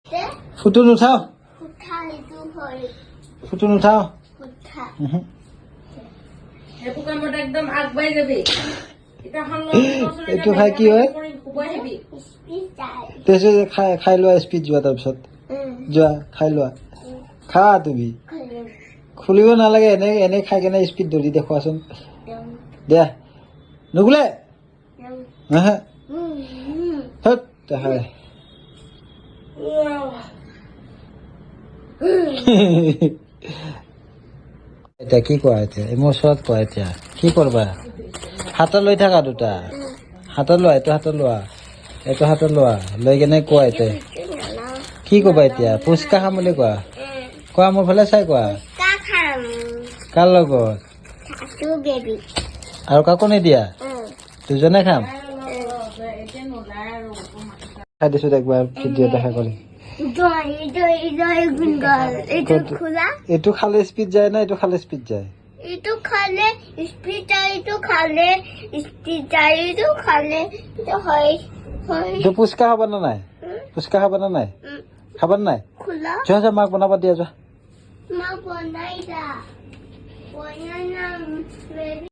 Photo নুঠাও। উঠা, এইটো হয়। ফটো নুঠাও। উঠা। উহু। সেইটো কামত একদম আগবাঢ়ি যাবি। এইটো খাই কি হয়? কোবাই আহিবি। স্পীড যায়। তাৰপিছত খাই খাই লোৱা, স্পীড যোৱা তাৰপিছত। যোৱা, খাই লোৱা, খা তুমি। খুলিব নালাগে, এনে এনে খাই কেনে স্পীড ধৰি দেখুৱাচোন। দিয়া, নুখুলে। হা, হত দেখাই। এতিয়া কি কোৱা? এতিয়া এই মোৰ ওচৰত কোৱা, এতিয়া কি কৰবা? হাতত লৈ থাকা, দুটা হাতত লোৱা, এইটো হাতত লোৱা, এইটো হাতত লোৱা, লৈ কেনে কোৱা এতিয়া কি ক'বা? এতিয়া ফুচকা খাম বুলি কোৱা। কোৱা, মোৰ ফালে চাই কোৱা। খাম। কাৰ লগত? আছো বেবী। আৰু কাকো নিদিয়া? দুজনে খাম। খাই দিছো একবাৰ, ভিডিঅ' দেখা কৰি। জয় জয় জয় গুণগল, এইটো খোলা। এইটো খালে স্পীড যায় না এইটো খালে স্পীড যায়? এইটো খালে স্পীড যায়, এইটো খালে স্পীড যায়, এইটো খালে এইটো হয় হয়। এইটো ফুচকা খাবা নে নাই? ফুচকা খাবা নে নাই? খাবা নে নাই? খোলা। যোৱা যোৱা, মাক বনাব দিয়া, যোৱা। মা বনাই দা, বনাই না বেবী।